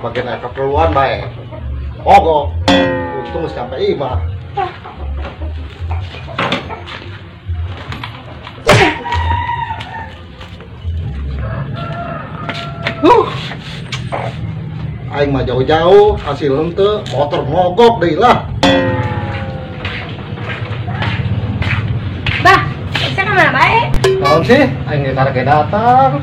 Kebagian aya keperluan bae. Mogok. Untung geus sampai imah. Aing mah jauh-jauh, hasil henteu, motor mogok deui lah. Bah, bisa ka mana bae? Naon sih? Aing ge karek datang.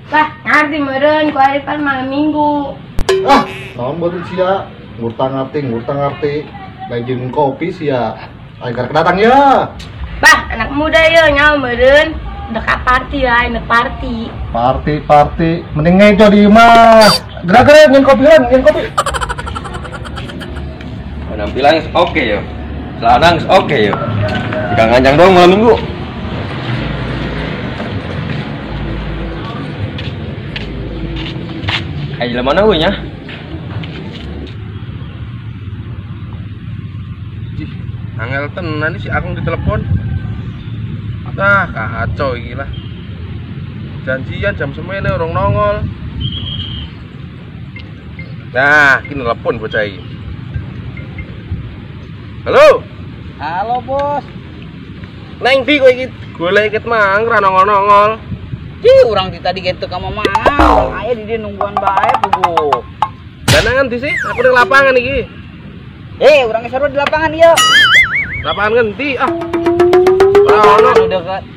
Bah, ngarti meureun ku ari pan malam minggu. Ah, naon beureun sia? Ngurtang ngarti, lain jeung kopi sia. Aing karek datang ya. Bah, anak muda ye nyawa meureun. Deka party lah, enak party. Party, mending ngejo di imah. Gerak-gerak ngin kopi lah, ngin kopi. Penampilan oke yo. Celana oke yo. Jika nganjang dong malam minggu. Kayak jelema mana we nya? Ih, angel tenan si Akung ditelepon. Ah, kacau iki lah. Janjian jam semene urung nongol. Nah, iki telepon bocah iki. Halo. Halo, Bos. Neng ndi kowe iki? Golek ket mang ra nongol-nongol. Ih, urang di tadi ge teu ka mana. Aya di dieu nungguan bae puguh. Lah nang endi sih? Aku ning lapangan iki. Urang geus sarua di lapangan ieu. Lapangan ngendi? Ah.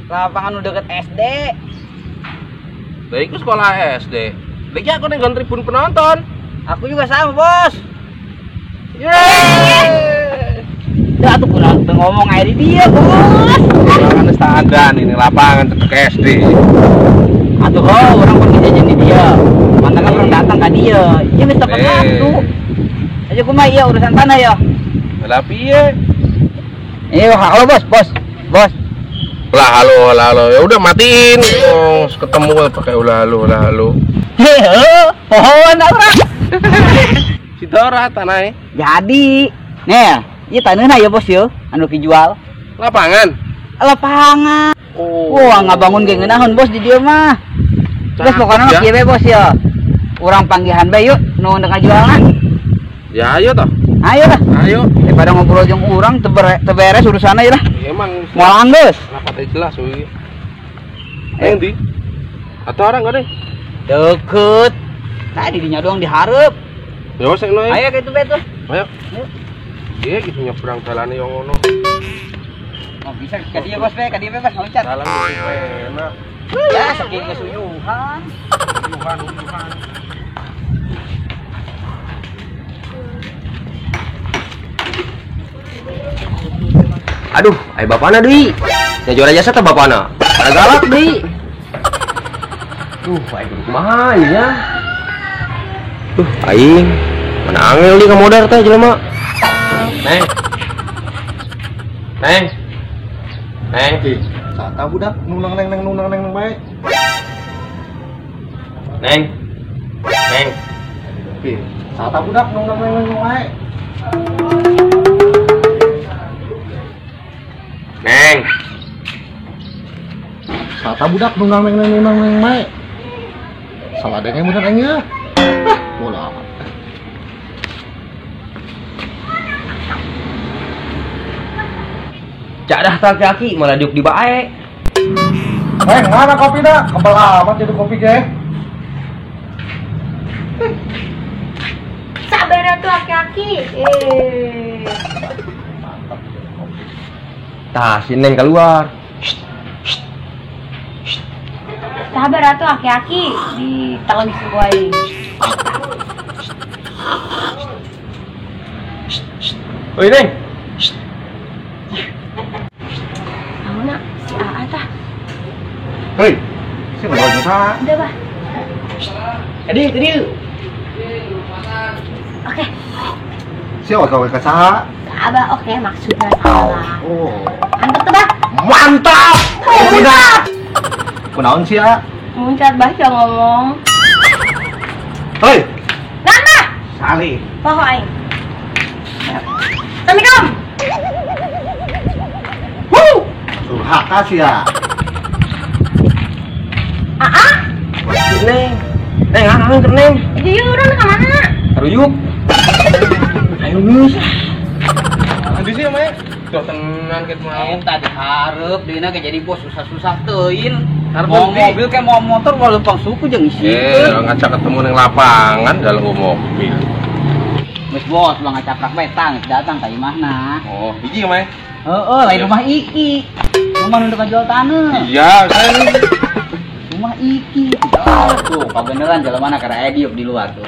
Lapangan udah deket SD. Lah iku sekolah SD. Lagi aku ning nggon tribun penonton. Aku juga sama, Bos. Yeay. Dah tuh kurang ngomong air dia, Bos. Lapangan standar ini lapangan cedek SD. Atuh oh, orang pergi jajan di dia. Mantan kan orang datang ka dia. Ieu geus tepat waktu. Aja kumaha ieu urusan tanah ya. Lah piye? Halo Bos, Bos. Bos. Lah halo, lah halo. Ya udah matiin. Oh, ketemu pakai ulah halo, lah halo. Heeh, pohon urang. Si Dora tanahe. Jadi, nih, ieu taneuhna ya Bos yo, anu dijual. Lapangan. Lapangan. Oh. Wah, ngabangun ge ngeunaheun Bos di dieu mah. Terus pokona mah kieu we Bos yo. Urang panggihan bae yuk nu ndek ngajualna. Ya ayo toh. Ayo lah. Ayo. Daripada ngobrol jeung urang teu beres urusanna ieu lah. Emang moal anggeus. Kenapa teh jelas euy. Endi? Atau orang enggak deh? Deket. Tadi dinya doang dihareup. Ya wes eno. Ayo kitu bae tuh. Ayo. Iya gitu nyebrang dalane yo ngono. Oh bisa ka dieu Bos bae, ka dieu bebas loncat. Dalan enak. Ya saking geus uyuhan. Uyuhan. Aduh, ai bapana deui. Nya juara jasa teh bapana. Pada galak deui. Duh, aing kudu kumaha ieu nya. Duh, aing mana angel deui ka modar teh jelema. Neng. Neng. Neng. Sata budak nunang neng neng nunang neng bae. Neng. Neng. Sata budak nunang neng neng bae. Neng. Sata budak nunang neng neng nunang neng bae. Salah denge bener aing ya. Ah, bola amat. Cak dah kaki malah diuk di bae. Neng, mana kopi dah? Kebel amat itu kopi ge. Sabar atuh aki-aki. Mantap kopi. Tah, si Neng keluar. Sabar atuh aki-aki, ditelan ku aing. Oi, Neng. Naonna si Aa tah. Hei, si ngobrol jeung saha? Udah, Bah. Edi, tadi. Oke. Si oke ka saha? Abah oke maksudnya salah. Oh. Mantap tuh, Bah. Mantap. Mantap. Kunaon sih, A? Muncat bah ngomong. Hei. Nana. Salih. Poho aing. Assalamualaikum. Wuh. Durhaka sih ya. Aa. Neng. Neng, ah, neng. Iya, urang ka mana? Karuyuk. Ayo geus. Andi sih mah. Duh tenan ket mau. Eta dihareup dina ge jadi bos susah-susah teuing. Mau mobil kayak mau motor walau pang suku jeung isikeun. Ngajak ketemu ning lapangan dalam mobil. Geus bos, ulah ngacaprak bae tang datang ka imahna. Oh, iki mah. Heeh, lain rumah iki. Rumah nu jual tanah. Iya, kan. Rumah iki. Tuh, kabeneran jelema na karena diuk di luar tuh.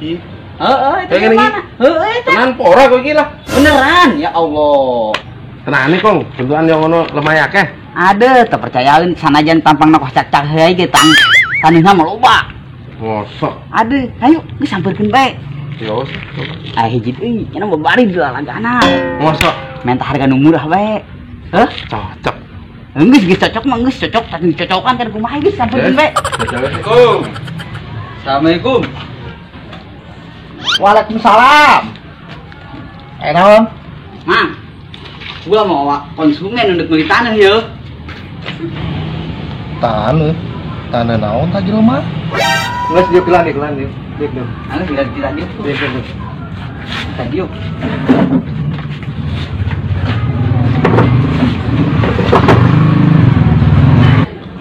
Iki. Heeh, itu mana? Heeh, itu. Tenan pora kowe iki lah. Beneran, ya Allah. Tenane, Kong, bentukan yang ngono lemah akeh. Ada, terpercayain sanajan tampangna kos cak-cak heui ge tang. Taneuhna mah loba. Mosok. Ada, ayo geus sampeurkeun bae. Ya wis. Ah hiji deui, nya babari di lalagana. Mosok. Minta harga nu murah bae. Heuh? Cocok. Geus geus cocok mah geus cocok, tadi cocokan kan kumaha geus sampeurkeun bae. Assalamualaikum. Assalamualaikum. Waalaikumsalam. Naon? Mang. Gua mau konsumen untuk beli tanah ya. Tanah? Tanah naon tah jelema? Geus dieu kelan dieu kelan dieu. Dieu dieu. Anu tidak dieu. Dieu dieu. Tadi yuk.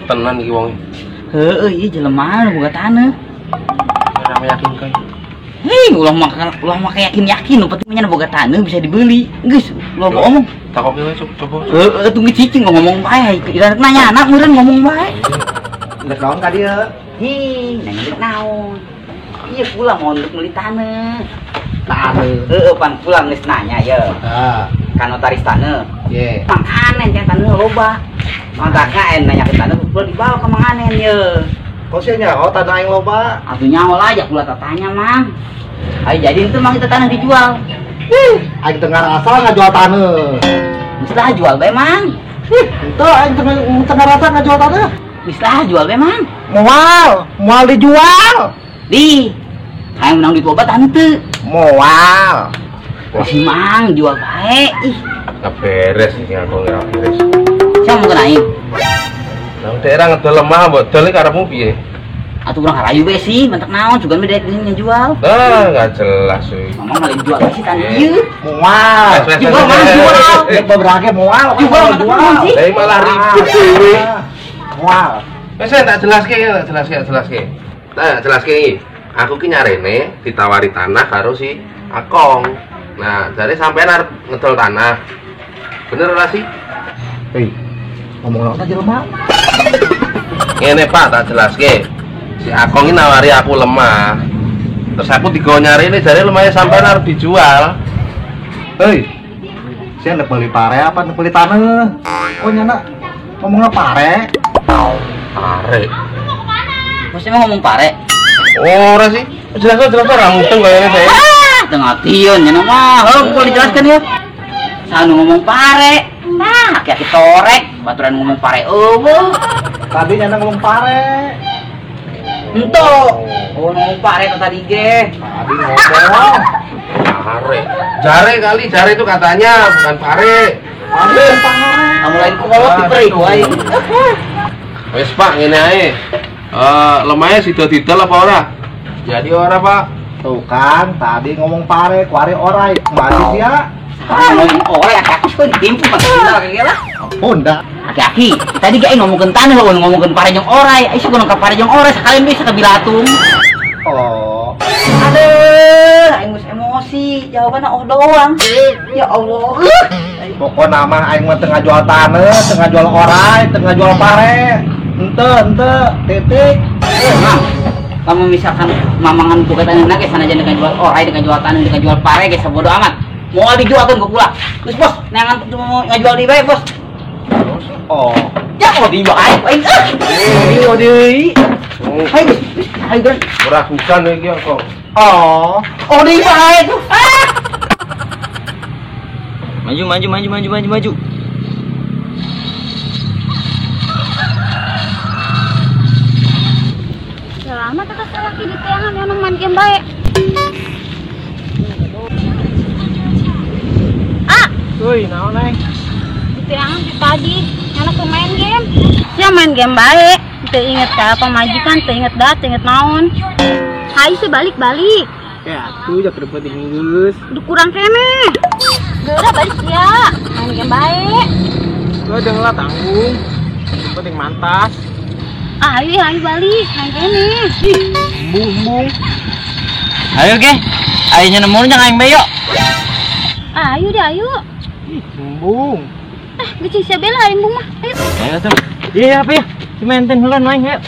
Tenan iki wong. Heeh, ieu jelema nu boga tanah. Ora meyakinkan. Hei, ulah mah yakin-yakin nu penting nya boga tanah bisa dibeli. Geus, ulah ngomong. Takok we coba. Heeh, tunggu cicing ngomong bae. Ira nanya anak meureun ngomong bae. Geus naon ka dieu? Hi, nanya naon. Iya kula mau untuk beli tanah. Tanah. Heeh, pan kula geus nanya ye. Heeh. Ka notaris tanah. Ye. Mang Anen yang tanah loba. Mangkana en nanya ke tanah kula dibawa ka Mang Anen ye. Kok sia nyaho tanah aing loba? Atuh nyaho lah ya kula tatanya, Mang. Ayo jadi itu mang kita tanah dijual. Ih, aing teu ngarasa ngajual tanah. Geus lah jual bae, Mang. Ih, henteu aing teu ngarasa ngajual tanah. Geus lah jual bae, Mang. Moal, moal dijual. Di. Hayang menang duit loba tah henteu. Moal. Masih Mang jual bae. Ih, enggak beres iki aku enggak beres. Siapa mau aing? Nang daerah ngedol lemah mbok dol iki karepmu piye? Atuh urang harayu bae sih, mentek naon juga we daek jual. Ah, enggak jelas euy. Mamang malah jual sih tanah ieu. Moal. Jual mang jual. Beberapa moal, jual jual sih. Lah malah ribut dhewe. Moal. Wis tak jelaske, tak jelaske, jelaske. Tak jelaske iki. Aku ki nyarene ditawari tanah karo si Akong. Nah, jare sampean arep ngedol tanah. Bener ora sih? Hei, ngomong naon ta jelema? Ngene Pak, tak jelaske. Si Akong ini nawari aku lemah. Terus aku digo nyari ini jare lemahnya sampean arep dijual. Hei. Sia nek beli pare apa nek beli tanah? Kok nyana ngomongna pare? Pare. Mesti mau ngomong pare? Ora sih. Jelas jelas ora mudeng kayaknya saya. Ah, teu ngartieun nya mah. Heuh, kudu dijelaskeun ya. Sanu ngomong pare. Nah, aki-aki torek, baturan ngomong pare eueuh. Tadi nyana ngomong pare. Ento. Oh, ngomong pare kata tadi ge. Tadi ngomong pare. Jare kali, jare itu katanya bukan pare. Pare, pare. Kamu lain kolot diperi wae. Wis Pak, ngene ae. Lemahnya sida didol apa ora? Jadi ora, Pak. Tuh kan, tadi ngomong pare, kuari orai. Kembali sia. Ngomong orai aki-aki kok ditimpu mah kayak lah. Ampun dah. Aki-aki, tadi ge ngomongkeun tanah ngomongkeun pare jeung orai. Ai sok ka pare jeung orai sekalian bisa ke bilatung. Oh. Aduh, aing geus emosi, jawabanna oh doang. Ya Allah. Pokona mah aing mah teu ngajual tanah, teu ngajual orai, teu ngajual pare. Henteu, henteu, titik. Mang, kamu misalkan mamangan buka tanah ge sanajan dengan jual orai, dengan jual tanah, dengan jual pare ge sabodo amat. Mau dijualkeun ke kula. Geus bos, neangan mau ngajual deui bae, bos. Oh. Ya oh di bae aing. Ah. Deui. Hayu geus, hayu geus. Ora hujan iki kok. Oh. Oh deui bae tuh. Ah. Maju maju maju maju maju maju. Selamat atas laki di teangan emang main game bae. Ah. Woi, naon neng? Di teangan di tadi, anak main game. Sia main game bae. Teu inget ka pamajikan, teu inget dah, teu inget naon. Hayu sih balik-balik. Ya atuh jak rempet geus. Udah kurang keneh. Geura balik ya. Main game bae. Udah lah tanggung. Penting mantas. Ayo, ayo balik, main keneh. Embung-embung. Ayo ge. Ayo nemu jangan aing bae yuk. Ayo deh, ayo. Ih, embung. Geus sia bela embung mah. Ayo. Ayo tuh. Iya, apa ya? Cimenten heula nu aing ayo.